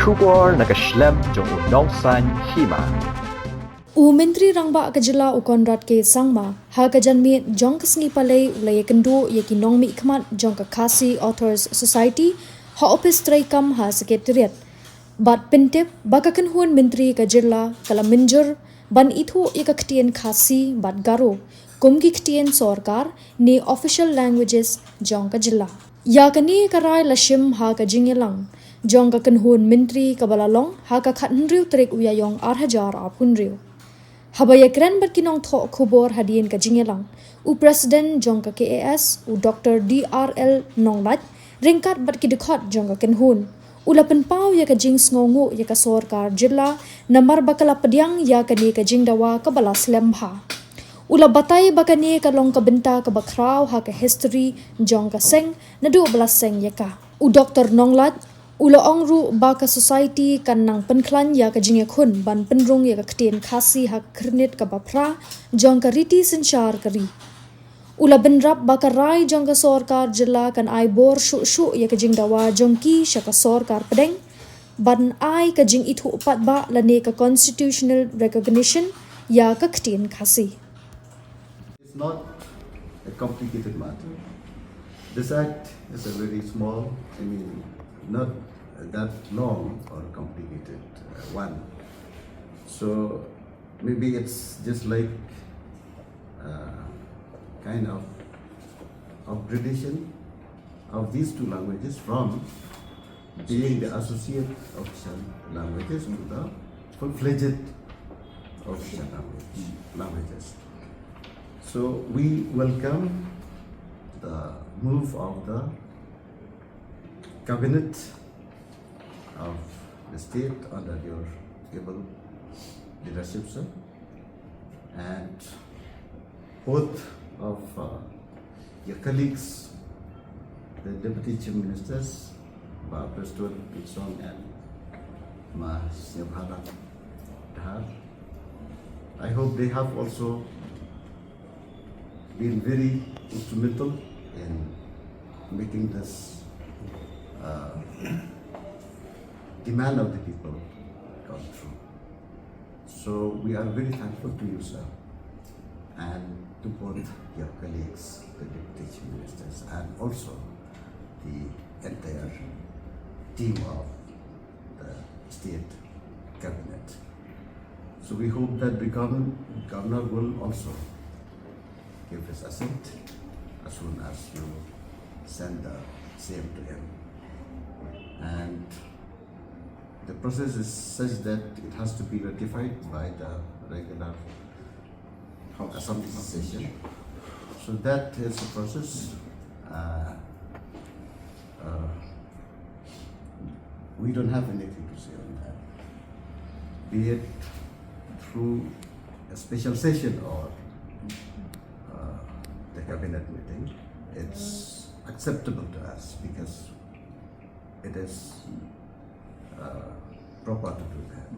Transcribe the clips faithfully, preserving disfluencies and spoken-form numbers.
Khubor na ka shlem jong u Nongsaiñ Hima. U Myntri Rangbah ka Jylla u Conrad K Sangma, ha ka janmiet jong ka Sngi Palei u la ïakynduh ïa ki nongmihkhmat jong ka Khasi Authors Society, ha ophis treikam ha Secretariat. Bad pyntip, ba ka kynhun Myntri ka Jylla, ka la mynjur, ban ithuh ïa ka ktien Khasi, bad Garo, kum ki ktien sorkar, ne official languages, jong ka Jylla. Ïa kane ka rai la shim ha ka jingïalang, jong ka kynhun Myntri kaba la long, ha ka khathynriew tarik u Ïaïong ar hajar arphew hynriew. Haba ïakren bad ki nongthoh khubor hadien ka jingïalang, u President jong ka K A S, u Doctor D R L Nonglait, ryngkat bad ki dkhot jong ka kynhun. U la pynpaw ïa ka jingsngewnguh ïa ka sorkar Jylla, namar ba ka la pdiang ïa kane ka jingdawa kaba la slem bha. U la batai ba kane ka long ka bynta kaba khraw ha ka history jong ka seng, naduh ba la seng ïa ka. U Doctor Nonglait, u la ong ruh ba ka society kan nang pynkhlaiñ ïa ka jingïakhun ban pynrung ïa ka ktien Khasi ha ka khyrnit kaba phra, jong ka riti synshar ka ri. U la bynrap ba ka rai jong ka sorkar Jylla kan ai bor shuh shuh ïa ka jingdawa jong ki sha ka sorkar pdeng, ban ai ka jingithuh paidbah lane ka constitutional recognition ïa ka ktien Khasi. It's not a complicated matter. This act is a very small, I mean, not that long or complicated uh, one. So maybe it's just like uh, kind of upgradation of these two languages from being the associate official languages to the full-fledged official language, languages. So we welcome the move of the cabinet of the state under your able leadership, sir. And both of uh, your colleagues, the deputy chief ministers, Bah Prestone Tynsong and Ma Sniawbhalang Dhar, I hope they have also been very instrumental in making this uh, demand of the people come true. So we are very thankful to you, sir, and to both your colleagues, the deputy chief ministers, and also the entire team of the state cabinet. So we hope that the governor, governor will also give his assent as soon as you send the same to him. And the process is such that it has to be ratified by the regular assembly session. So that is a process uh, uh, we don't have anything to say on that. Be it through a special session or uh, the cabinet meeting, it's acceptable to us because it is uh, proper to do that.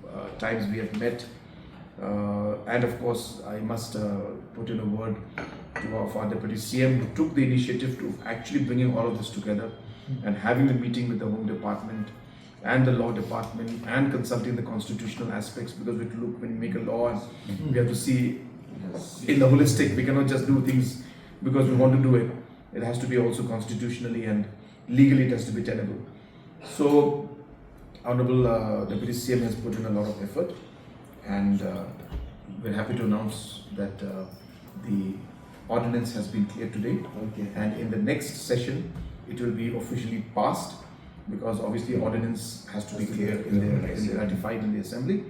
Uh, times we have met. Uh, and of course, I must uh, put in a word to our, our Deputy C M, who took the initiative to actually bringing all of this together and having the meeting with the Home Department and the Law Department and consulting the constitutional aspects, because we look, when we make a law, and we have to see in the holistic. We cannot just do things because we want to do it. It has to be also constitutionally and legally it has to be tenable. So, Honorable uh, Deputy C M has put in a lot of effort, and uh, we're happy to announce that uh, the ordinance has been cleared today. Okay. And in the next session, it will be officially passed, because obviously ordinance has to be cleared in the, in, ratified in the assembly.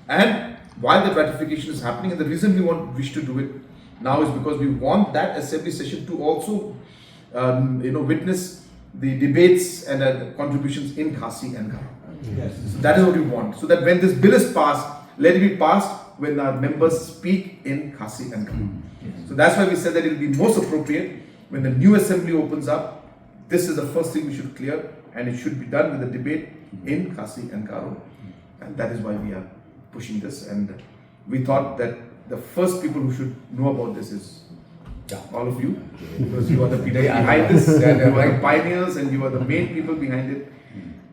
And while the ratification is happening, and the reason we want, wish to do it now is because we want that assembly session to also um, you know, witness the debates and uh, contributions in Khasi and Garo. Yes. So that is what we want. So that when this bill is passed, let it be passed when our members speak in Khasi and Garo. So that's why we said that it will be most appropriate when the new assembly opens up. This is the first thing we should clear, and it should be done with the debate in Khasi and Garo. And that is why we are pushing this. And we thought that the first people who should know about this is all of you, because you are the people behind this, and you are the pioneers, and you are the main people behind it.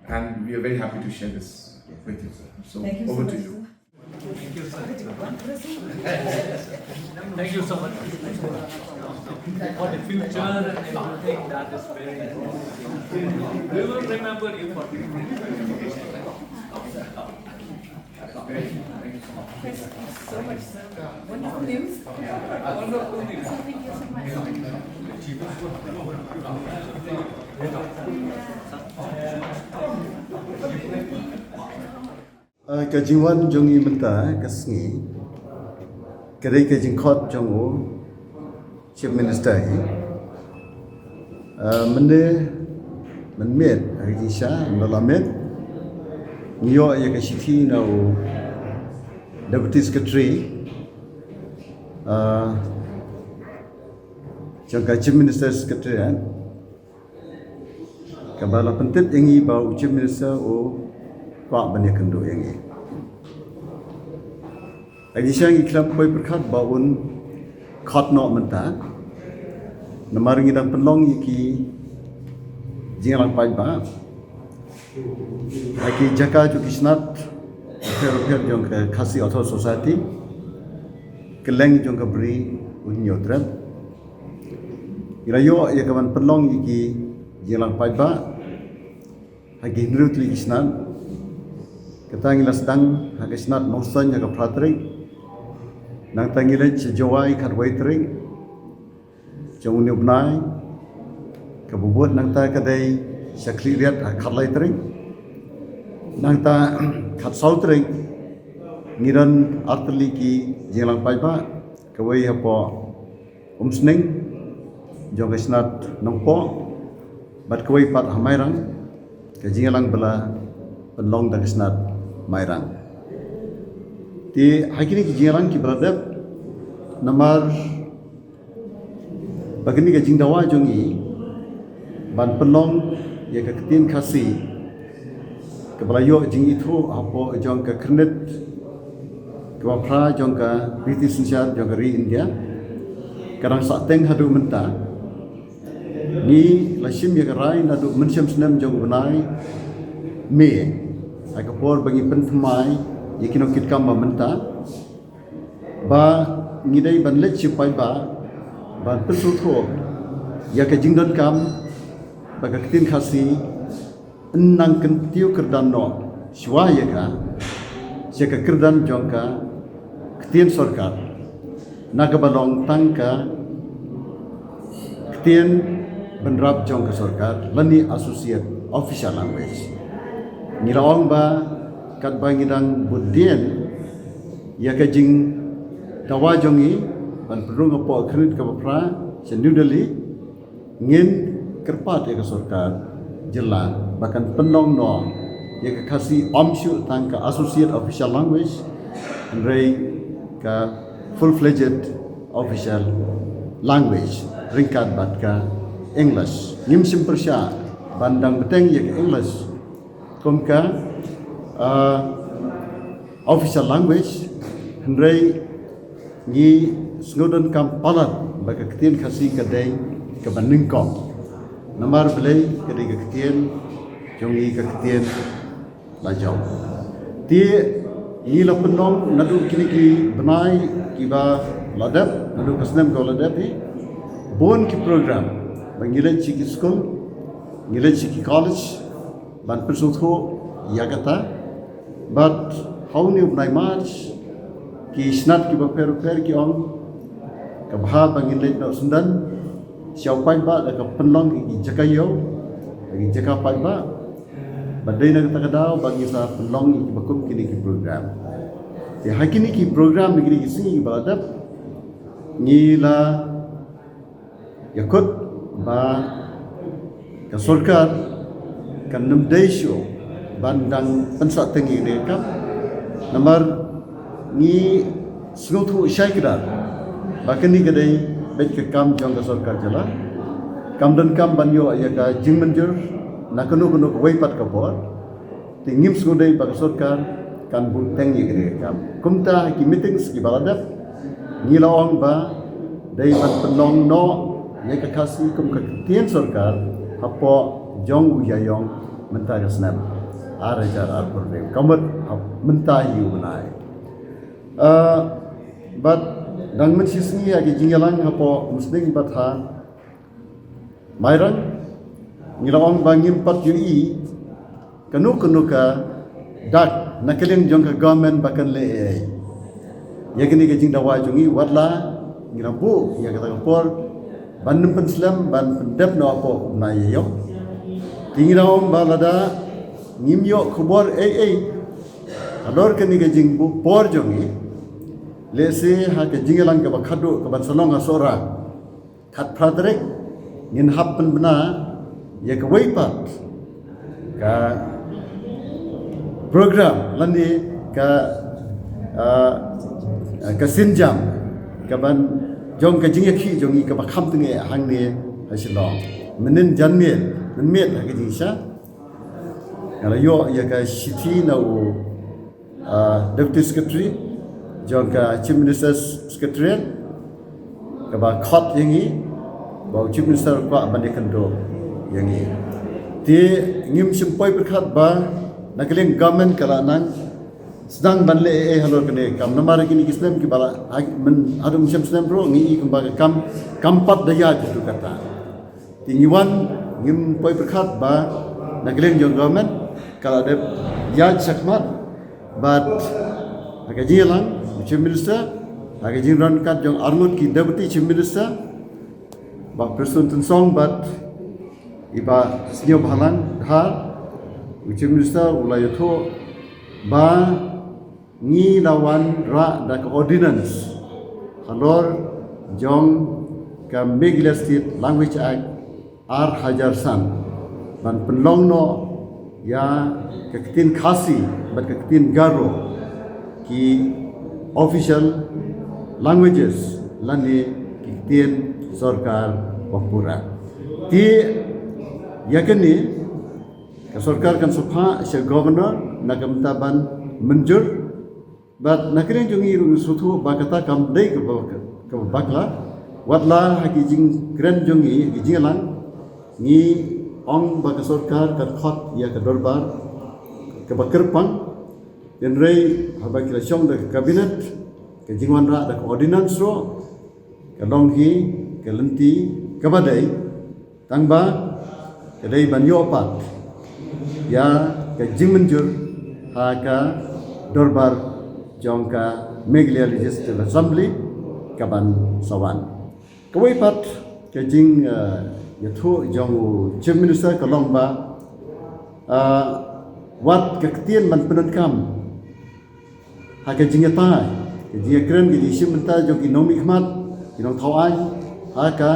And we are very happy to share this with you, sir. So, Thank you so over much, to sir. you. Thank you so much. For the future and everything, that is very important. We will remember you for the future. Thank you so much, sir. Wonderful news. Wonderful news. Thank you so much. Ah, ka jingwan jong ngi mynta ka sngi ka dei ka jingkhot jong u Chief Minister hi. Ah, mynne mynmiet ha ka jingshisha mynta la miet ngi ïoh ïa ka shithi na u Deputy Secretary, ah, jong ka Chief Minister Secretariat, kaba la pyntip ïa ngi ba u Chief Minister u kwah ban ïakynduh ïa ngi. Ha ka jingshisha ngi khlem poi pyrkhat ba un khot noh mynta, namar ngi dang pynlong ïa ki jingïalang paidbah ha ki jaka jong ki snat bapher bapher jong ka Khasi Authors Society, kylleng jong ka Bri u Hynñiewtrep. Ngi la ïoh ïa ka ban pynlong ïa ki jingïalang paidbah ha ki hynriew tylli ki snat. Kata ngi la sdang ha ka snat Nongstoiñ ha ka phra tarik. Nangta ngi leit sha Jowai khatwei tarik jong une u bnai. Kaba bud nangta ka dei sha Khliehriat ha khatlai tarik. Nangta khatsaw tarik ngi don ar tylli ki jingïalang paidbah, kawei hapoh Umsning jong ka snat Nongpoh, bad kawei pat ha Mairang, ka jingïalang ba la pynlong da ka snat Mairang. Te ha kine ki jingïalang kiba la dep, namar ba kane ka jingdawa jong ngi ban pynlong ïa ka ktien Khasi kaba la ïoh jingithuh hapoh jong ka khyrnit kaba phra jong ka riti synshar jong ka ri India ka dang sahteng haduh mynta. Ngi la shim ïa ka rai naduh mynshem snem jong u bnai May ha ka por ba ngi pynthymmai ïa ki nongkitkam ba mynta, ba ngi dei ban leit sha u paidbah ban pynsngewthuh ïa ka jingdonkam ba ka ktien Khasi yn nang kyntiew kyrdan noh shuwa ïa ka sha ka kyrdan jong ka ktien sorkar, na kaba long tang ka ktien bynrap jong ka sorkar lane associate official language. Ngi la ong ba katba ngi dang bud dien ïa ka jingdawa jong ngi ban pynrung hapoh ka khyrnit kaba phra sha New Delhi, ngin kyrpad ïa ka sorkar jylla ba kan pynlong noh ïa ka Khasi ym shuh tang ka associate official language, hynrei ka full-fledged official language ryngkat bad ka English. Ngim shym pyrshah ban dang bteng ïa ka English kum ka, ah, official language, hynrei ngi sngewdonkam palat ba ka ktien Khasi ka dei kaba nyngkong. Namar balei? Ka dei ka ktien jong ngi, ka ktien lajong. Te ngi la pynlong naduh kine ki bnai kiba la dep, naduh ka snem kaba la dep hi, bun ki program ba ngi leit sha ki skul, ngi leit sha ki college ban pynsngewthuh ïa kata. Bad ha une u bnai March ki snat kiba pher pher ki ong ka bha ba ngin leit noh syndon sha u paidbah da ka pynlong ki jaka ïew, ki jaka paidbah. Ba dei na kata ka daw ba ngi sa pynlong ïa kiba kum kine ki program. Te ha kine ki program, ha kine ki sngi kiba la dep, ngi la ïakut ba ka sorkar kan ym dei shuh ban dang pynsahteng ïa kane ka kam. Namar ngi sngewthuh shai kdar ba kane ka dei beit ka kam jong ka sorkar jylla. Kam donkam ban ïoh ïa ka jingmynjur na kano kano kawei pat ka por. Te ngim sngewdei ba ka sorkar kan buh teng ïa kane ka kam. Kumta ha ki meetings kiba la dep ngi la ong ba dei ban pynlong noh ïa ka Khasi kum ka ktien sorkar hapoh jong u ïaïong mynta ka snem. ar hajar arphew hynriew. Ka mut mynta hi u bnai. Ah, bad dang mynta shi sngi ha ki jingïalang hapoh Umsning bad ha Mairang, ngi la ong ba ngim pat ïohi kano kano ka dak na ka liang jong ka government ba kan leh ei ei. Ïa kane ka jingdawa jong ngi, wat la ngi la buh ïa kata ka por ban nym pynslem, ban pyndep noh hapoh u bnai ïa ïong. Te ngi la ong ba lada ngim ïoh khubor ei ei halor kane ka jingbuh por jong ngi, lehse ha ka jingïalang kaba khadduh kaban sa long ha Sohra, khatphra tarik, ngin hap pynbna ïa kawei pat ka program lane ka, ah, ka sienjam kaban jong ka jingïakhih jong ngi kaba kham tnga hangne ha Shillong. Mynnin janmiet, mynmiet ha ka jingshisha, nga la ïoh ïa ka shithi na u, ah, Deputy Secretary jong ka Chief Minister's Secretariat, kaba khot ïa ngi ba u Chief Minister u kwah ban ïakynduh ïa ngi. Te ngim shym poi pyrkhat ba na ka liang government ka la nang sdang ban leh ei ei halor kane ka kam, namar kine ki snem kiba la, ha, myn, haduh mynshem snem ruh ngi i kumba ka kam kam pat da ïaid haduh katta. Te ngi wan, ngim poi pyrkhat ba na ka liang jong government ka la dep ïaid shakhmat bad ha ka jingïalang u Chief Minister, ha ka jingïalang kat jong arngut ki Deputy Chief Minister, Bah Prestone Tynsong bad i Bah Sniawbhalang Dhar, u Chief Minister u la ïathuh ba ngi la wanrah da ka ordinance halor jong ka Meghalaya State Language Act ar hajar san ban pynlong noh ïa ka ktien Khasi bad ka ktien Garo ki official languages lane ki ktien sorkar ba pura. Te ïa kane ka sorkar kan sa phah sha governor na ka bynta ban mynjur. Bad na ka liang jong ngi ruh ngi sngewthuh ba kata kam dei kaba, kaba bakla. Wat la ha ki jingkren jong ngi, ki jingïalang, ngi ong ba ka sorkar kan khot ïa ka dorbar kaba kyrpang. Hynrei haba ki la shong da ka cabinet, ka jingwanrah da ka ordinance ruh ka long hi ka lynti kaba dei. Tang ba ka dei ban ïoh pat ïa ka jingmynjur ha ka dorbar jong ka Meghalaya Legislative Assembly kaban sa wan. Kawei pat ka jing, eh, ïathuh jong u Chief Minister ka long ba, eh, wat ka ktien ban pyndonkam ha ka jingïatai, ka jingïakren, ka jingshim bynta jong ki nongmihkhmat, ki nongthaw aiñ ha ka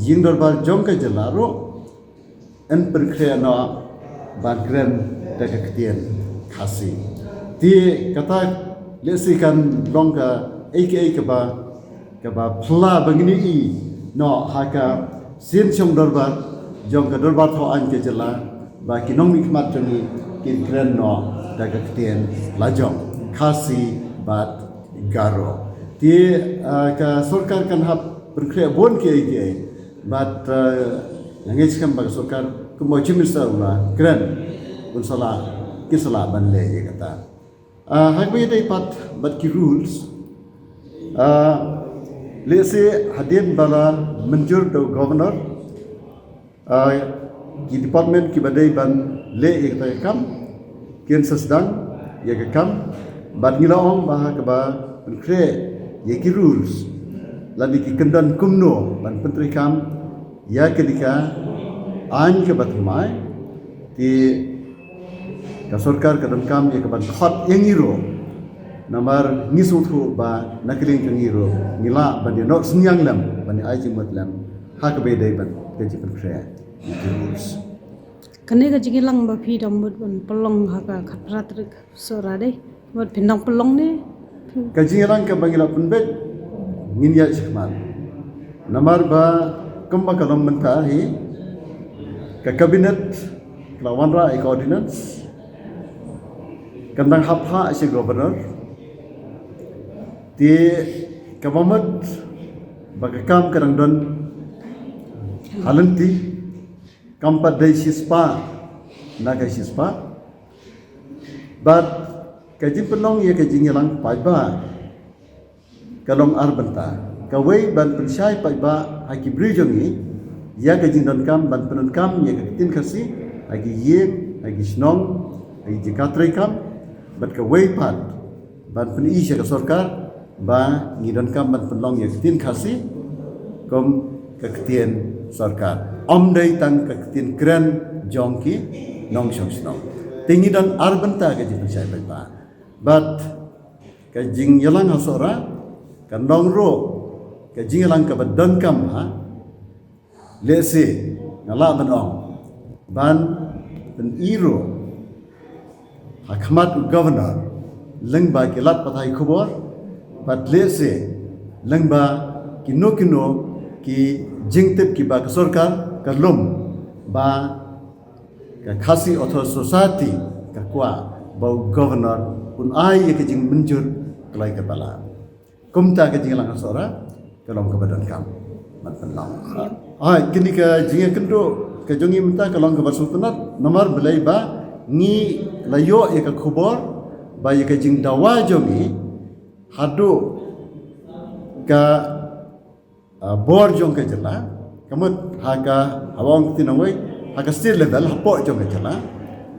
jingdorbar jong ka jylla ruh yn pynkhreh noh ban kren da ka ktien Khasi. Te kata lehse kan long kaei kaei kaba kaba phylla ba ngin ïohi noh ha ka sien shong dorbar jong ka dorbar thaw aiñ ka jylla ba ki nongmihkhmat jong ngi kin kren noh da ka ktien la jong Khasi bad Garo. Te, ah, ka sorkar kan hap pynkhreh bun kiei kiei bad, ah, nga ngeit skhem ba ka sorkar kumba u Chief Minister u la kren un sa lah, kin sa lah ban leh ïa kata. Ah, ha kaba ïadei pat bad ki rules. Ah, lehse hadien ba la mynjur da u governor, ah, ki department kiba dei ban leh ïa kata ka kam kin sa sdang ïa ka kam. Bad ngi la ong ba ha kaba pynkhreh ïa ki rules lane ki kyndon kumno ban pyntreikam ïa kane ka aiñ kaba thymmai, te ka sorkar ka donkam ïa kaban khot ïa ngi ruh. Namar ngi sngewthuh ba na ka liang ka ngi ruh ngi lah ban ïa noh synñiang lem, ban ïa ai jingmut lem ha kaba ïadei bad ka jingpynkhreh ïa ki rules. Kane ka jingïalang ba phi dang mut ban pynlong ha ka khatphra tarik Sohra dei, wat phin dang pynlong ne? Ka jingïalang kaba ngi la pynbeit ngin ïaid shakhmat. Namar ba kumba ka long mynta hi, ka cabinet ka la wanrah ïa ka ordinance, kan dang hap phah sha governor. Te kaba mut ba ka kam ka dang don ha lynti, kam pat dei shispah na ka shispah. Bad ka jingpynlong ïa ka jingïalang paidbah ka long ar bynta. Kawei ban pynshai paidbah ha ki briew jong ngi ïa ka jingdonkam ban pyndonkam ïa ka ktien Khasi ha ki ïing, ha ki shnong, ha ki jaka treikam. Bad kawei pat ban pyni sha ka sorkar ba ngi donkam ban pynlong ïa ka ktien Khasi kum ka ktien sorkar, ym dei tang ka ktien kren jong ki nongshong shnong. Te ngi don ar bynta ka jingpynshai paidbah. Bad ka jingïalang ha Sohra kan long ruh ka jingïalang kaba donkam ha. Lehse nga lah ban ong ban pyni ruh ha khmat u governor lyngba ki lad pathai khubor, bad lehse lyngba kino kino ki jingtip kiba ka sorkar ka lum ba ka Khasi Authors Society ka kwah ba u governor un ai ïa ka jingmynjur ka lai ka pala. Kumta ka jingïalang ha Sohra ka long kaba donkam ban pynlong. Ai, kine ka jingïakynduh ka jong ngi mynta ka long kaba sngewtynnat namar balei ba ngi la ïoh ïa ka khubor ba ïa ka jingdawa jong ngi haduh ka ah, bor jong ka jylla, ka mut ha ka, haba ong ka ktien nongwei, ha ka state level hapoh jong ka jylla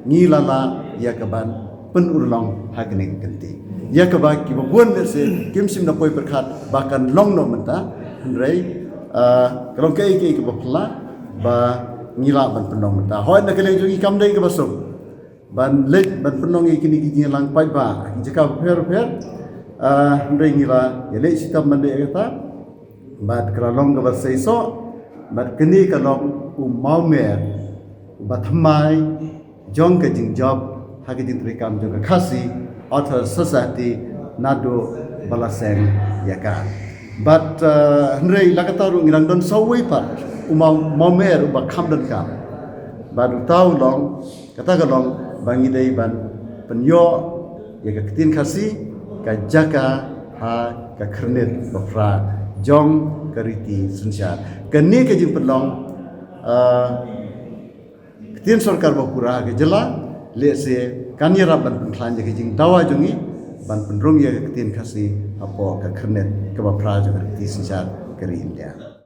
ngi la lah ïa ka ban pynurlong ha kane ka kynti. Ïa kaba kiba bun lehse kim shym da poi pyrkhat ba kan long noh mynta, hynrei ah, ka long kaei kaei kaba phylla ba ngi lah ban pynlong mynta. Hooid, na ka liang jong ngi kam dei kaba suk ban leit ban pynlong ïa kine ki jingïalang paidbah ha ki jaka bapher bapher. Ah, hynrei ngi la ïaleh shitom ban leh ïa kata. Bad ka la long kaba seisoh, bad kane ka long u mawmer uba thymmai jong ka jingjop ha ka jingtreikam jong ka Khasi Authors Society naduh ba la seng ïa ka. Bad ah, hynrei la kata ruh ngi dang don sawei pat u maw, mawmer uba kham donkam. Bad uta u long, kata ka long ba ngi dei ban pynïoh ïa ka ktien Khasi ka jaka ha ka khyrnit baphra jong ka riti synshar. Kane ka jingpynlong ah, ktien sorkar bapura ha ka jylla lehse kan ïarap ban pynkhlaiñ ïa ka jingdawa jong ngi ban pynrung ïa ka ktien Khasi hapoh ka khyrnit kaba phra jong ka riti synshar ka ri India.